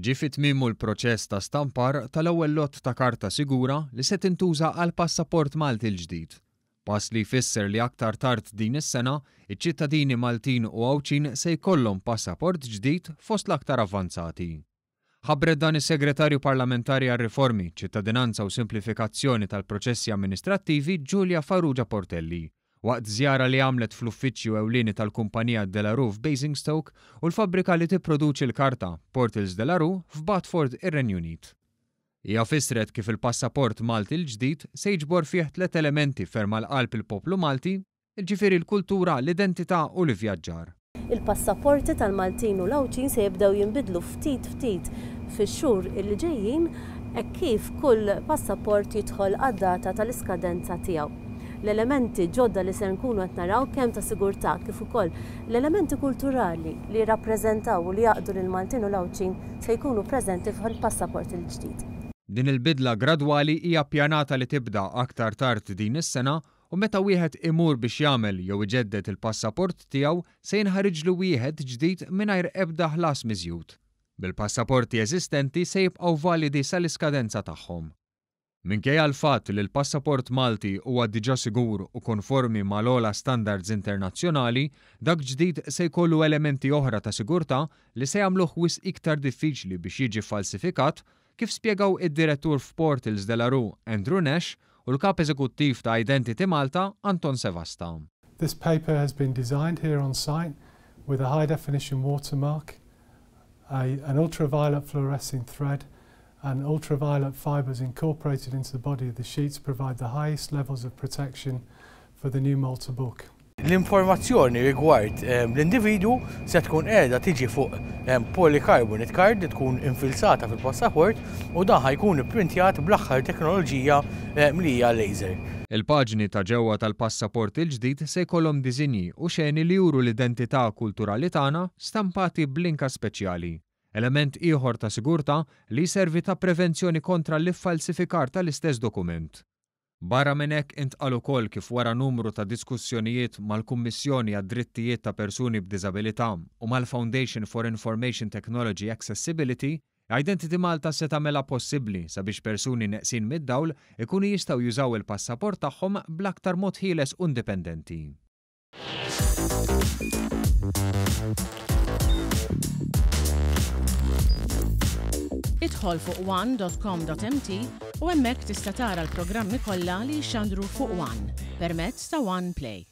Ġie fi tmiemu l-proċess ta' stampar tal-ewwel lott ta' karta sigura li se tintuża għall-passaport Malti l-ġdid. Pass li jfisser li aktar tard din is-sena, iċ-ċittadini Maltin u Għawdxin se jkollhom passaport ġdid fost l-aktar avvanzati. Ħabbret dan is-Segretarju Parlamentari għar-Riformi, Ċittadinanza u Simplifikazzjoni tal-Proċessi Amministrattivi Julia Farrugia Portelli waqt żjara li għamlet fl-uffiċċju ewlieni tal-kumpanija De La Rue f'Basingstoke u l-fabbrika li tipproduċi l-karta, Portals De La Rue, f'Batford, ir-Renju Unit. Hija fissret kif il-passaport Malti l-ġdid se jiġbor fih tliet elementi ferm għal qalb il-poplu Malti, jiġifieri l-kultura, l-identità u l-ivvjaġġar. Il-passaporti tal-Maltin u l-Għawdxin se jibdew jinbidlu ftit ftit fix-xhur li ġejjin hekk kif kull passaport jidħol għad-data tal-iskadenza tiegħu. L-elementi ġodda li ser nkunu qed naraw kemm ta' sigurtà kif ukoll l-elementi kulturali li jirrappreżentaw u li jgħaqqdu lill-Maltin u l-Għawdxin se jkunu preżenti fil-passaport il-ġdid. Din il-bidla gradwali hija ppjanata li tibda aktar tard din is-sena u meta wieħed imur biex jagħmel jew iġedded il-passaport tiegħu se jinħariġlu wieħed ġdid mingħajr ebda ħlas miżjud. Bil-passaporti eżistenti se jibqgħu validi sal-iskadenza tagħhom. Minkejja l-fatt li l-passaport Malti huwa diġà sigur u konformi mal-ogħla standards internazzjonali, dak ġdid se jkollu elementi oħra ta' sigurtà li se jagħmluh wisq iktar diffiċli biex jiġi ffalsifikat kif spjegaw id-Direttur f'Portals De La Rue, Andrew Nash, u l-Kap Eżekuttiv ta' Identity Malta, Anton Sevasta. This paper has been designed here on site with a high definition watermark, a, an ultraviolet fluorescing thread and ultraviolet fibers incorporated into the body of the sheets provide the highest levels of protection for the new Malta book. L-informazzjoni rigward l-individwu se tkun qiegħda tiġi fuq polycarbonate card li tkun infilzata fil-passaport u dan ħa jkun ipprintjat bl-aħħar teknoloġija li hija laser. Il-paġni ta' ġewwa tal-passaport il-ġdid se jkollhom disinji u xeni li juru l-identità kulturali tagħna stampati b'linka speċjali. Element ieħor ta' sigurtà li jservi ta' prevenzjoni kontra l-iffalsifikar tal-istess dokument. Barra minn hekk intqal ukoll kif wara numru ta' diskussjonijiet mal-Kummissjoni għad-Drittijiet ta' Persuni b'Diżabilità u mal-Foundation for Information Technology Accessibility, Identity Malta se tagħmilha possibbli sabiex persuni neqsin mid-dawl ikunu jistgħu jużaw il-passaport tagħhom bl-aktar mod ħieles u indipendenti. Idħol fuq one.com.mt u hemmhekk tista' tara l-programmi kollha li jixxandru fuq One permezz ta' One Play.